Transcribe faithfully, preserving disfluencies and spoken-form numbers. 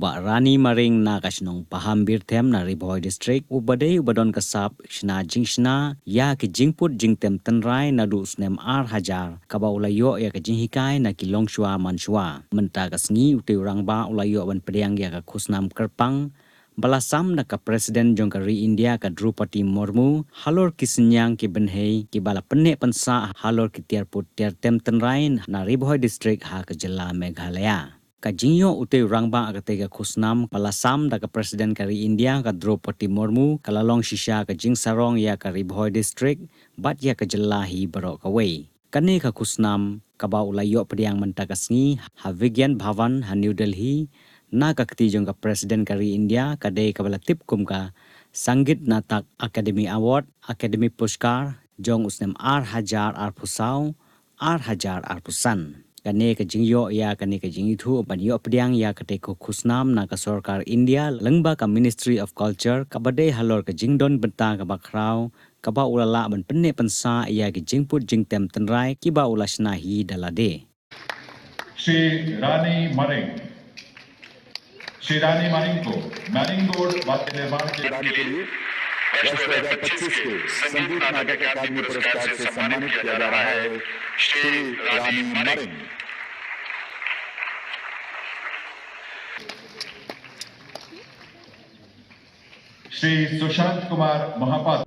Bah Rani Maring na ka shnong Paham Birthem na Ri Bhoi District, uba dei uba don ka sap shna jingshna ïa ki jingput jingtem tynrai naduh u snem ar hajar, kaba u la ïoh ïa ka jinghikai na ki longshuwa manshuwa. Mynta ka sngi utei u rangbah u la ïoh ban pdiang ïa ka khusnam kyrpang ba la sam da ka President jong ka ri India ka Droupadi Murmu halor ki synñiang ki bynhei kiba la pynneh pynsah halor ki tiar put tiar tem tynrai na Ri Bhoi District ha ka jylla Meghalaya. Ka jingïoh utei u rangbah katei ka khusnam ba la sam da ka President ka ri India ka Droupadi Murmu ka la long shisha ka jingsarong ïa ka Ri Bhoi District bad ïa ka jylla hi baroh kawei. Kane ka khusnam kaba u la ïoh pdiang mynta ka sngi ha Vigyan Bhawan ha New Delhi na ka kti jong ka President ka ri India, ka dei kaba la tip kum ka Sangeet Natak Akademi Award, Akademi Puraskar jong u snem ar hajar arphew saw, ar hajar arphew san. Kane ka jingïoh ïa kane ka jingithuh ban ïoh pdiang ïa katei ka khusnam na ka sorkar India lyngba ka Ministry of Culture, kaba dei halor ka jingdon bynta kaba khraw kaba u la lah ban pynneh pynsah ïa ki jingput jingtem tynrai kiba u la shna hi da lade. श्री रानी मरिंग, श्री रानी मरिंग को मैरिंगोड वाद्य निर्माण के प्रदान के लिए वर्ष दो हज़ार पच्चीस के संगीत नाटक अकादमी पुरस्कार से सम्मानित किया जा रहा है श्री रानी मरिंग। श्री सुशांत कुमार महापात्र।